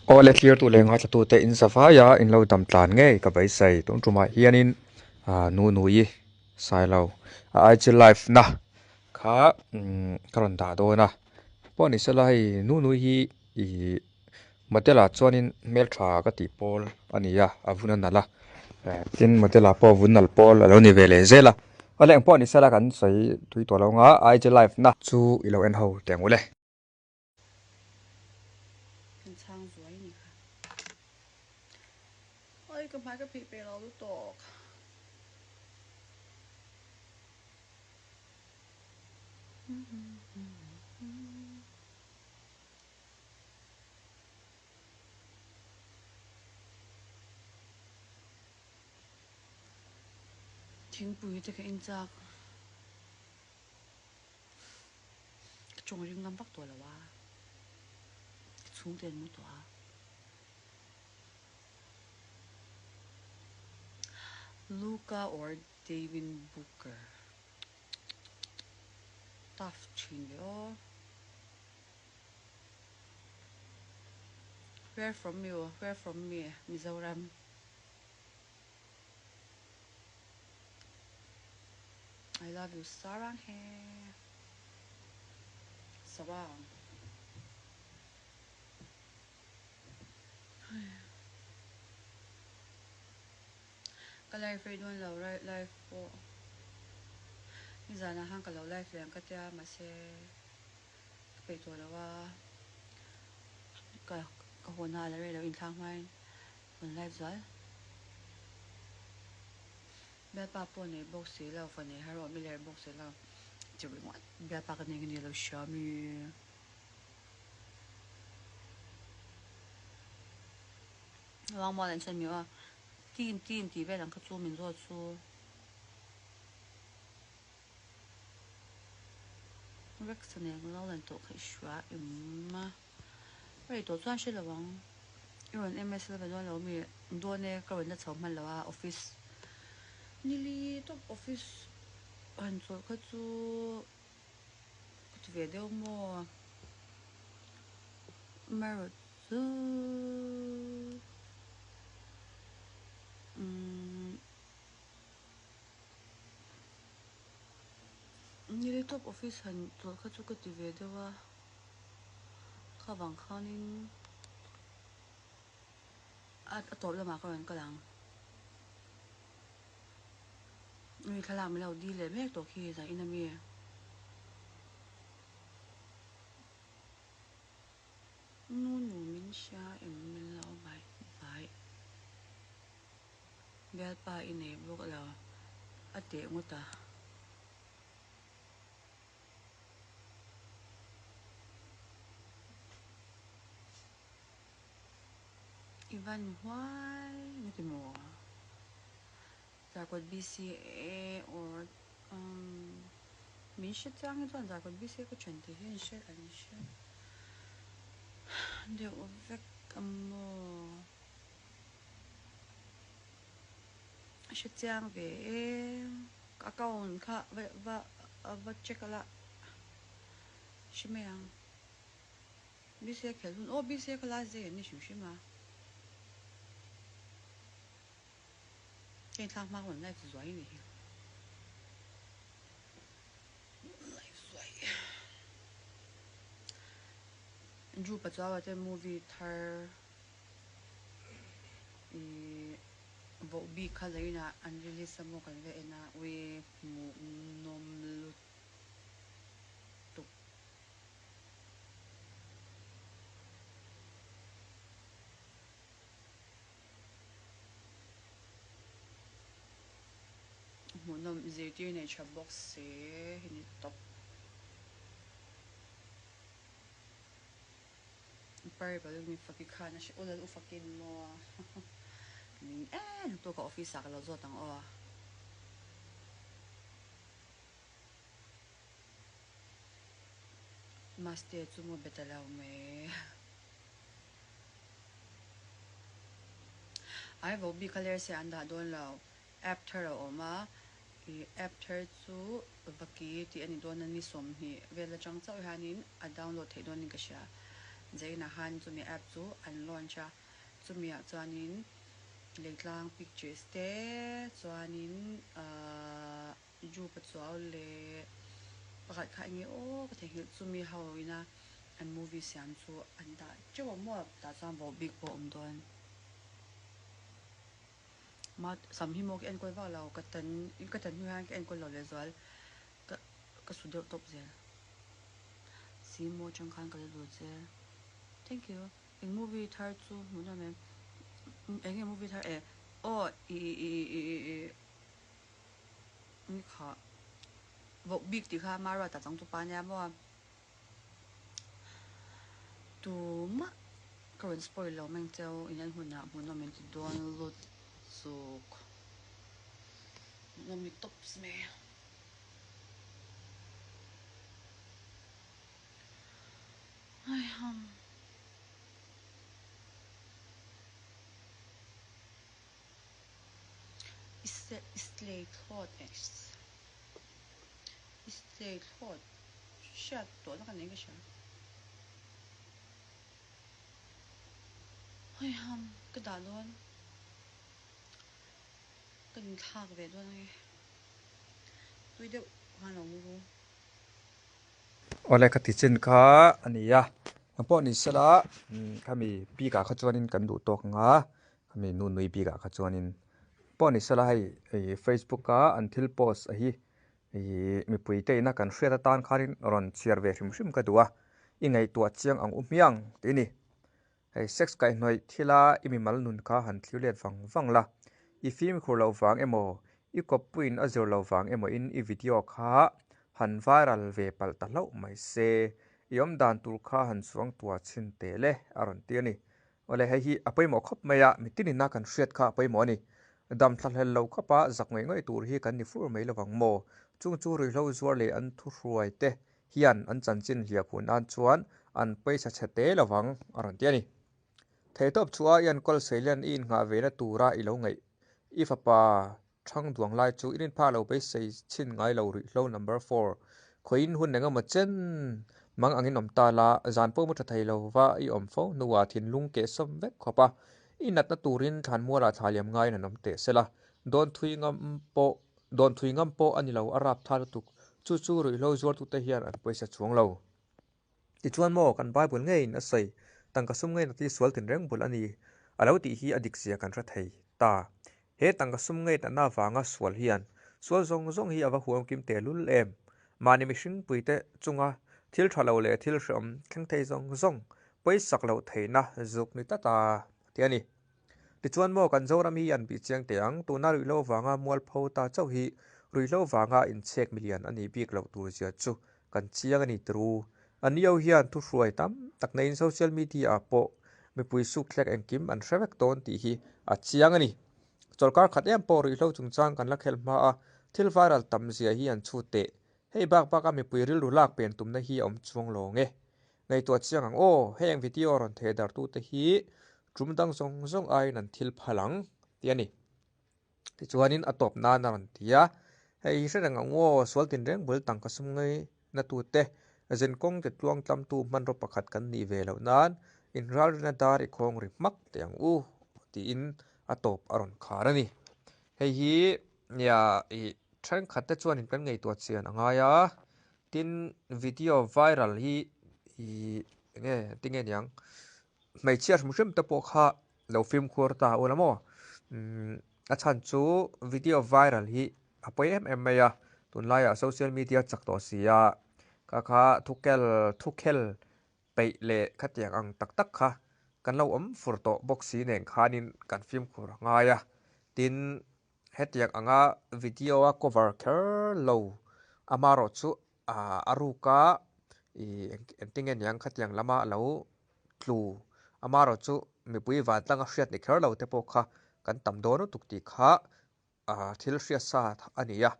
Awle thlirtu leh ngaithlatute in zavaia in lo dam tlan ngei ka beisei tun tumah hianin ah Nunui Sailo a IG live na kha ka rawn dah dawn a pawh ni sela hei Nunui hi ih model ah chuanin hmeltha ka tih pawl a ni a a vun a nalh a tin model ah pawh vun nalh pawl a lo ni ve leh zel a awle engpawh ni sela kan sawi tui tawh lo ang a IG live na chu i lo en ho teh ang ule. Kan chhang zuai ni kha. Oi ka hmai ka phih pe lo lutuk. Thingpui te ka in chak. Ka chung ring ngam vak tawh lo a, ka chhungte an mu tawh a. Luka or Devin Booker tough thin ve aw. Where from you? Where from me? Mizoram. I love you sarang he sarang ka live rei dawn lo live pawh nizanah khan ka lo live leh ang ka tia mahse ka peih tawh lo a ka ka haw na a la rei lo inthlak hmain rawn live zual. Bialpa pawh nei bawk si lo, fa nei har awm i ler bawk si lo. Ti ringawt bialpa ka nei nge ni lo hria mi. Wangmual an chuan mi aw team team tih vel ang kha chu min zawt chu. Rex a nen lo lan tawh kha i hria em a. Rei tawh chuan hre lo ang. I rawn MS la ve dawn lo mi? Dawn e, ka rawn la chho hman lo a, office nili tawp office han chawlh kha chu ka ti ve deuh maw? Amaherawh chu umm nili tawp office han chawlh kha chu ka ti ve deuh a. Kha vang khanin a tawp lamah ka rawn kal ang. Mi thlalak min lo dil leh mek tawh khi zah in ami. Nu nu min hria em min lo vai vai. Bialpa i nei bawk lo a teh ngawt a. I van huai na ti maw? Zarkawt BCA or umm min hre chiang hi chuan Zarkawt BCA ka thian tih hi an hre an hre deuh vek a maw? A hre chiang ve e. Ka account kha va va va check a la hre mai ang. BCA khel hun aw BCA kha last day an ni hrim hrim a. Heng thlak hma rawn live zuai ni hi. Live zuai. Drew Pachuaua te movie thar Ih voh bik kha zain ah an release a maw kan va en a ui hmuh nawm lutuk. Hmuhnawm zirtir nei tha bawk si hi ni tawp. Parable mi faki khan a hre aw lal u fakin maw min em tu ka office ah ka lo zawt ang aw. Maste chu maw be ta lo mai. Ai vo bik a ler se an dah dawn lo app thar a awm a i app thar chu vaki tih a ni dawn a ni 20 vel atang chauh hianin a download theih dawnin ka hria. Zainah khan chumi app chu an launch a, chumi ah chuanin Leitlang pictures te chuanin ahh Ju Pachuau leh pakhat kha eng nge aw ka theihnghilh chumi ho ina an movie siam chu an dah teuh a maw tah chuan vohbik pawh a awm dawn. Ma sam hi maw ka enkawl vak lo ka tan ka tan hnu hian ka enkawl lo lehzual ka ka su deuh tawp zel si maw atang khan ka la lut zel thank you eng movie thar chu hmuh nuam em eng nge movie thar e aw i i i i i ni kha voh bik tih kha Maruata changtupa ania maw. Tumah ka rawn spoil lo meng cheu in an hunah hmuhnawm in ti dawn lut chuk hmuhnawm ni tawps mai. Haiham. I slay thlawt eh. I slay thlawt. Hriat tawhna ka nei ka hria. Haiham ka dah dawn. Ka inthlak ve dawn ange. Tui deuh khan lo mu ru. Awle ka ti chin kha a ni a. Engpawh ni sela khami bikah kha chuanin kan duh tawk ang a, khami nu nui bikah kha chuanin pawh ni sela hei Facebook a an thil post a hi Ih, mipuite ina kan hriat atan khanin rawn chhiar ve hrim hrim ka duh a, i ngaihtuah chiang ang u hmiang tih a ni. Hei sex kaihhnawih thila i mimal nun kha han thlir let vang vang la, i fimkhur loh vang emaw, i kawppuiin a zir lo vang emawin i video kha han viral ve palh ta hlauh mai se, i awmdan tur kha han chuang tuah chhin teh le a rawn ti a ni. Awle, hei hi a pawimawh khawp mai a, mitin ina kan hriat kha a pawimawh a ni. Dam thla hlel lo khawpa zak ngawih ngawih tur hi kan ni fur mai lovang maw? Chung chu ruihhlo zuar leh an thuhruai te hian an chanchin hliahkhuh nan chuan an pawisa chhe te lovang a rawn ti a ni. Theihtawp chhuah a i enkawl Seilen i innghah ve na tura i lo ngaih i fapa Thang duang lai chu i rinphah lo beisei chhin ngai lo ruihhlo number four. Khawiin hun eng emaw chen mang angin awm ta la, zan pawh mu tha thei lo va i awm fo hnuah thinlung keh sawm vek khawp a, i natna turin thlanmualah thla liam ngaiin an awm teh sela. Dawn thui ngam pawh dawn thui ngam pawh a ni lo a rap tha lutuk. Chu chu ruihhlo zuartute hian an pawisa chuang lo. Tichuan maw, kan Bible ngeiin a sawi, tangka sum ngei nati sual tinreng bul a ni, a lo tih hi a dik zia kan hre thei ta. He tangka sum ngei natna avanga sual hian sual zawng zawng hi a va huam kim tehlul em? Mahni mihring puite chunga thil tha lo leh thil hreawm thleng thei zawng zawng pawisak loh theihna zuk ni tlat a ti a ni. Tichuan maw, kan Zoram hi an bih chiang teh ang, tuna ruihhlo vanga mualpho ta chauh hi ruihhlo vanga inchhek milian a nih bik loh tur zia chu kan chiang a ni tru. A nio hian thuhruai tam tak neiin social media ah pawh mipui sukthlek engkim an hre vek dawn tih hi a chiang a ni. Chawlhkar khat em pawh ruihhlo chungchang kan la khelh hma a, thil viral tam zia hi an chhut teh. Hei bak bak a mipui rilru lak pen tumna hi a awm chuang lawng e. Ngaihtuah chiang ang aw, heng video rawn theh dartute hi tum dang zawng zawng aiin an thil phal ang tih a ni. Tichuanin a tawp nan a rawn ti a, hei hi hre reng ang aw, sual tinreng bul tangka sum ngaina tute zin kawng ti tluang tlamtu hmanraw pakhat kan nih ve loh nan inralrina dar i khawng ri hmak teh ang u tiin a tawp a rawn khar a ni. Hei hi nia i thenkhat te chuanin kan ngaihtuah chian a ngai a, Tin, video viral hi ih enge tinge niang hmeichhia hrim hrim te pawh kha lo fimkhur ta ula maw umm a chhan chu video viral hi a pawi em em mai a tunlaiah social media chak tawh si a kha kha thukel thukhel peih leh khatiang ang tak tak kha kan lo awm fur tawh bawk si nen khanin kan fimkhur a ngai a tin. Hetiang anga video a cover kher lo amarawh chu a ruka ih engtin nge niang khatiang lama a lo tlu amarawh chu mipui vantlang a hriat ni kher lo te pawh kha kan tam dawn lutuk tih kha thil hriat sa a ni a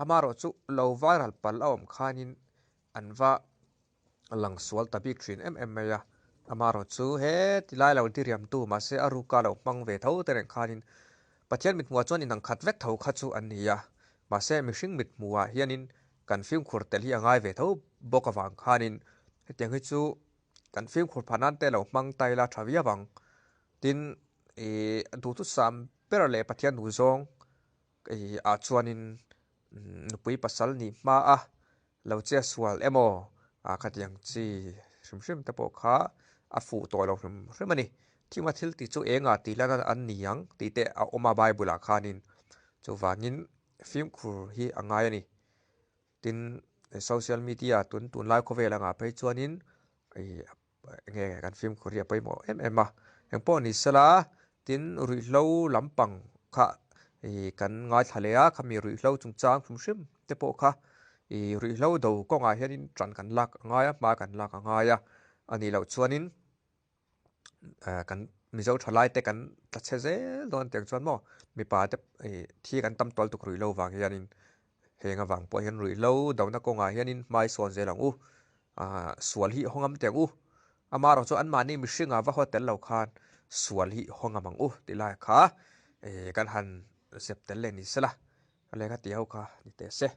amarawh chu lo viral palh a awm khanin an va A lang sual ta bik thin em em mai a, amarawh chu he tilai lo diriamtu mahse a ruka lo hmang ve tho te reng khanin Pathian mithmuhah chuan inang khat vek tho kha chu an ni a, mahse mihring mithmuhah hianin kan fimkhur tel hi a ngai ve tho bawk avang khanin hetiang hi chu. kan fimkhur phah nan te lo hmang ta ila tha viau ang. Tin, ih duhthusam ber leh Pathian duh zawng ih ah chuanin nupui pasal nih hma a lo che sual emaw ah khatiang chi hrim hrim te pawh kha a fuh tawh lo hrim hrim a ni. Thingma thil tih chu engah tih lan an ni ang tih te a awm a Bible ah khanin chuvangin fimkhur hi a ngai a ni. Tin, social media tun tunlai khawvel angah phei chuanin ih enge kan fimkhur hi a pawimawh em em a. Engpawh ni sela tin ruihhlo lampang kha ih kan ngaithla leh a, khami ruihhlo chungchang hrim hrim te pawh kha ih ruihhlo do kawngah hianin tan kan lak a ngai a, hma kan lak a ngai a, a nih loh chuanin kan Mizo thalai te kan tla chhe zel dawn tiang chuan maw mipa te ih thi kan tam tual tuk ruihhlo vang hianin heng avang pawh hian ruihhlo dona kawngah hianin hmai sawn zel ang u ah sual hi haw ngam teh ang u amaherawhchu chu anmahni mihringah va haw tel lo khan sual hi haw ngam ang u tih lai kha ih kan han zep tel leh ni sela a lehkha tih ho kha ni teh se.